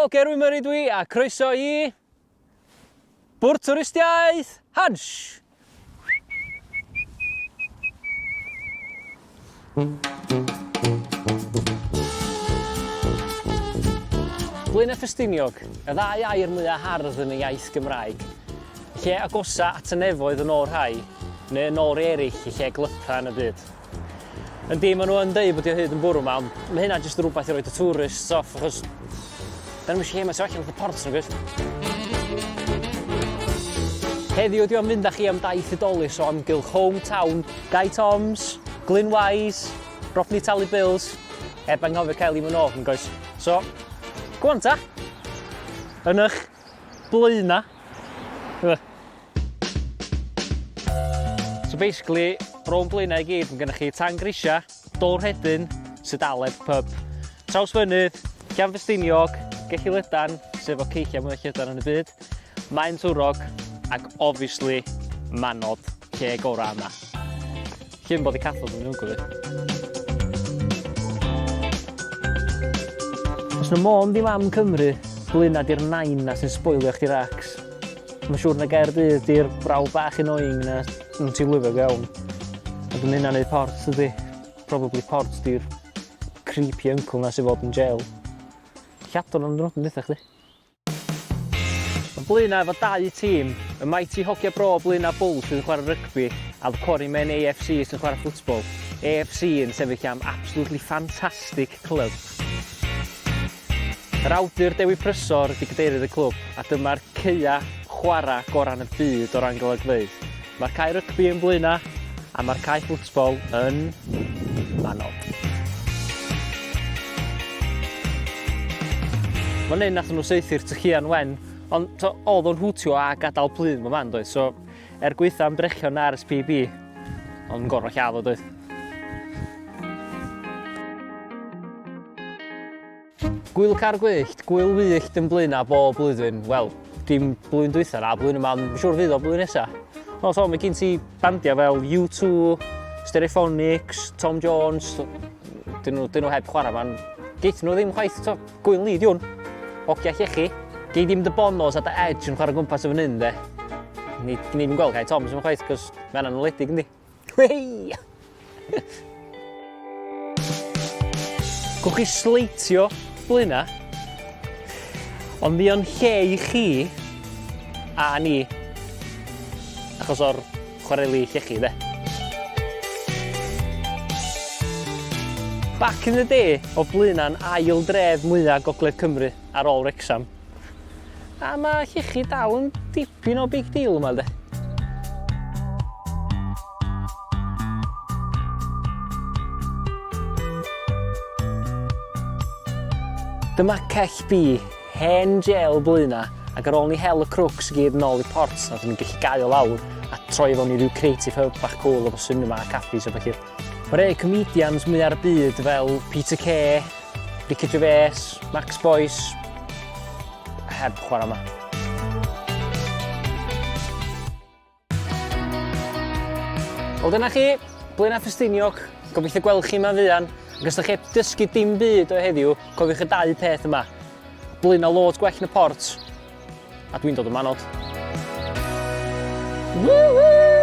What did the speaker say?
Helo, Gerwyn Murray dwi a croeso i Bwrdd Twristiaeth Hansh! Blaenau Ffestiniog, y ddau air mwyaf hardd yn y iaith Gymraeg. Lle agosa at y nefoedd yn ôl rhai, neu yn ôl rhai eraill y lle glypa yn y byd. Yndi, maen nhw yn deud bod hi o hyd yn bwrw 'ma, ond mae hynna jyst yn rhywbeth i roid y tourists off, achos da nhw'm eisiau lle 'ma tu allan fatha port nag oes? Heddiw dwi am fynd â chi am daith hudolus o amgylch home town Guy Toms, Glyn Wise, Rodney Talu Bills, heb anghofio Kylie Minogue, yn goes. So, go on ta! Yn eich blaenau. So basically, rownd Blaenau i gyd, mae gennych chi Tan Grisia, Dôl Rhedyn, Sydaleb Pub, Trawsfynydd, Llanfestiniog, Gelli Lydan, sef o ceilliau mwyaf llydan yn y byd, Maen Twrog, ac obviously Manod, lle gorau yma. Llun bod y cathod yn ddrwg fi. Os na môn ddim am Cymru, Blaenau di'r nain na sy'n sboilio chdi racs. Mae'n siŵr na Gaerdydd di'r brawd bach annoying na yn ti'n lyfio go iawn. A dwi'n hynna'n neud Port ydi. Probably Port di'r creepy uncle na sy'n fod yn jail. Lladron am ddwrnod yn deutha chdi. Mae Blaenau efo dau tîm, y Mighty Hogia Bro Blaenau Bulls sydd yn chwarae rygbi a The Quarrymen AFC sy'n chwarae ffwtbol. AFC yn sefyll am Absolutely Fantastic Club. Yr awdur Dewi Prysor ydy cadeirydd y clwb, a dyma'r caeau chwarae gorau yn y byd o ran golygfeydd. Mae'r cae rygbi yn Blaenau, a mae'r cae ffwtbol yn Manod. Fan hyn nathon nhw saethu'r tylluan wen, ond to, oedd o'n hwtio a gadael plu'n bob man, doedd? So, er gwaetha ymdrechion RSPB, ond yn gorfod lladd o, doedd? Gŵyl Car Gwyllt, gŵyl wyllt yn Blaenau bob blwyddyn. Wel, dim blwyddyn dwytha na, blwyddyn yma, ond siŵr fydd o blwyddyn nesa. O, so, mae gen ti bandiau fel U2, Stereophonics, Tom Jones, dyn nhw, dyn nhw heb chwarae ma'n... Geith nhw ddim chwaith, to, gwyl ni di hwn. Hogia llechi. Gei ddim dy Bonos a dy Edge yn chwarae gwmpas o fan hyn, de. Ni, ni ddim gweld Guy Toms yn chwaith, cos mae yna'n wledig, yndi? Hei! Gwch chi sleitio blaena, ond mi o'n lle i chi a ni, achos o'r chwareli llechi, de. Back in the day, o Blaenau'n ail dref mwyaf Gogledd Cymru ar ôl Wrecsam. A mae llechi dal yn dipyn o big deal yma, de. Dyma Cell B, hen jêl Blaena, ac ar ôl ni hel y crwcs i gyd yn ôl i port, nath ni'n gallu gau o lawr a troi fewn i ryw creative hub bach cool efo cinema a caffis a ballu. Mae rhei comedians mwya'r byd fel Peter Kay, Ricky Gervais, Max Boyce, heb chwarae yma. Wel dyna chi, Blaenau Ffestiniog, gobeithio gweld chi yma'n fuan. Ac os ydych chi heb dysgu dim byd o heddiw, cofiwch y dau peth yma. Blaenau loads gwell na Port, a dwi'n dod o Manod. Woo-hoo!